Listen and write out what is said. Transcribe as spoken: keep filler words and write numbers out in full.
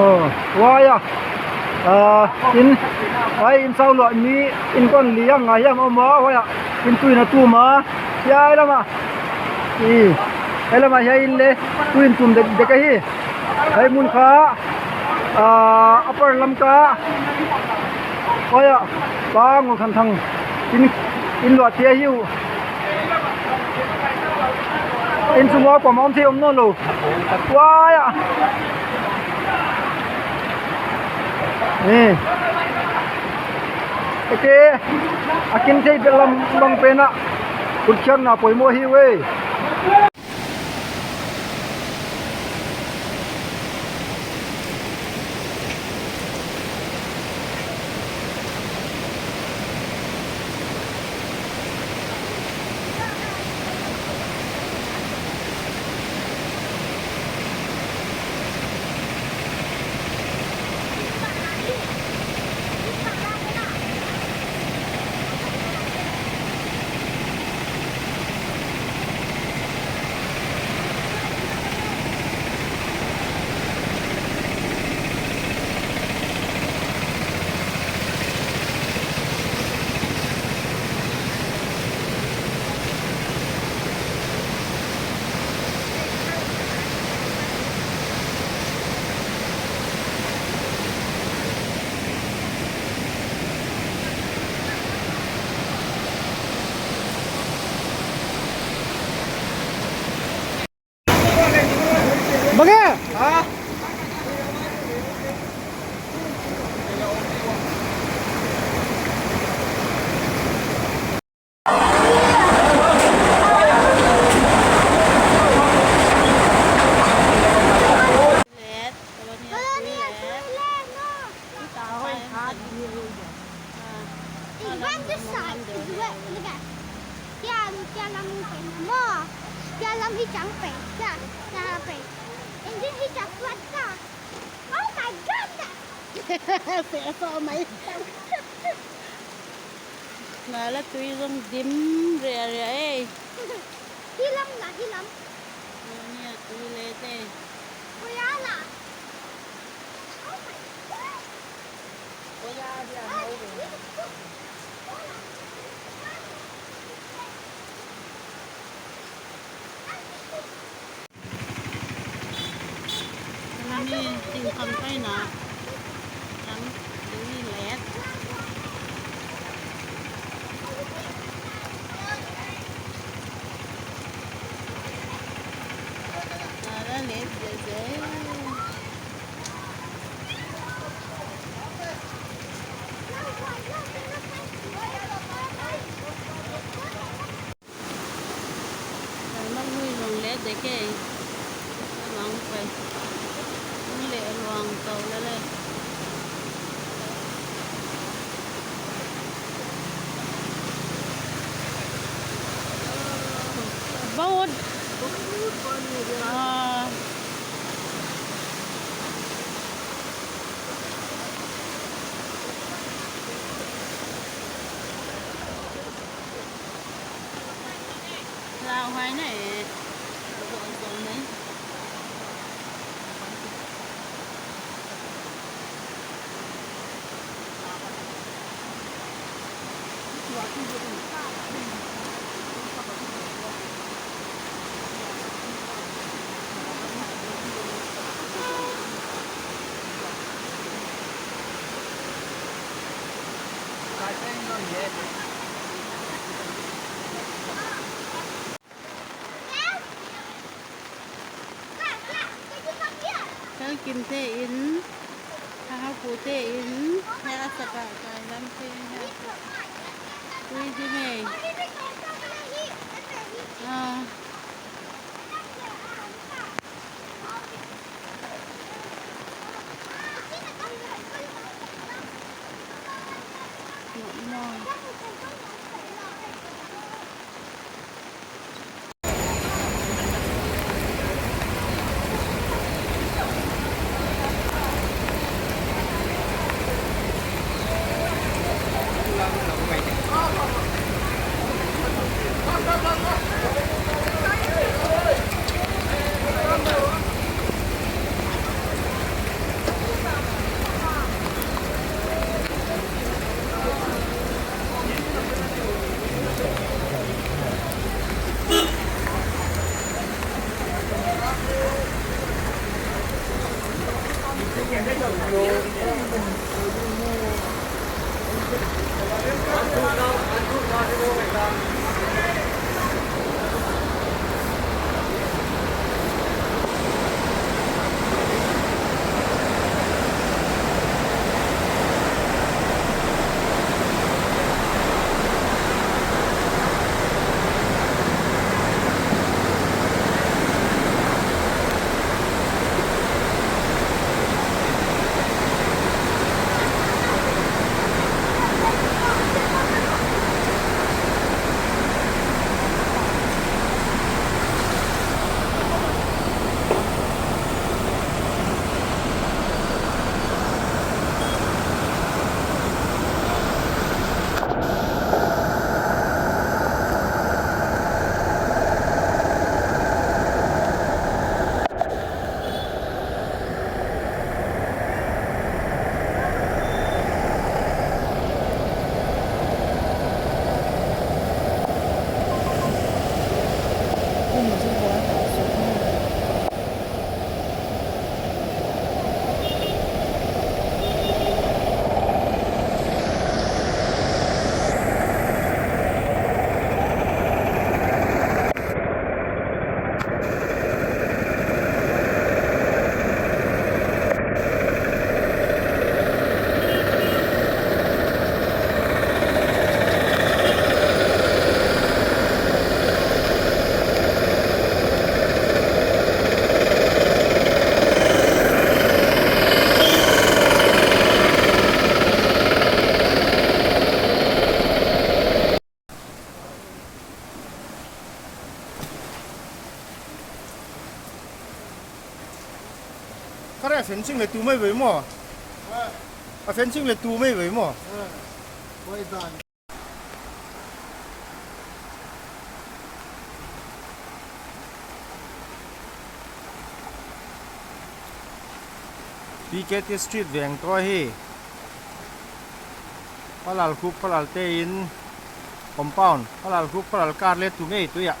Aw, huai ah, ah, inn, huai inn sau luah mi, innkuan li a nga hiam a om a, huai ah inn tuin a tum a, hiai lam ah, i, hiai lam ah hiai inn leh tuin tum dek, dek ahi. Hiai mun kha, ah, Upper Lamka, huai ah Pa Ngol Khan Thang inn, inn luahte ahi uh. Inn sung ah kuamah om thei om nawn lo. Huai ah. Ni. Ok. A kin thei bel lam bang pen ah kutkhiatna poimoh hi uh ei. Bang e? Ha? It's wet this side. It's wet. Look at. Kia, kia lam pei na mo. Kia lam hi chang pei. Kia, kia pei. And then hi chang flat ka. Oh my God. Feh a fah mai. Nga la tui zong dim ria ria ei. Hi lam la, hi lam. Ni a tui le te. Oi a la. Oh my God. Ni ting kang kai na. Kang tui let. Nara let dede. Mang hui long le de ke. Mang pai. Mang le luang tau le le. Baut. Ah. Lau hai na e. Zong zong ne. Kimte in, Thang Hau Pute in, hia a sak a kai lam te in hia. Tui di mei. Ah. Kare a fencing le tu mai vei maw? A fencing le tu mai vei maw? P K T Street veng tua hi. Palal Khuk, Palal te in compound. Palal Khuk, Palal kar le tu ngei tu ya.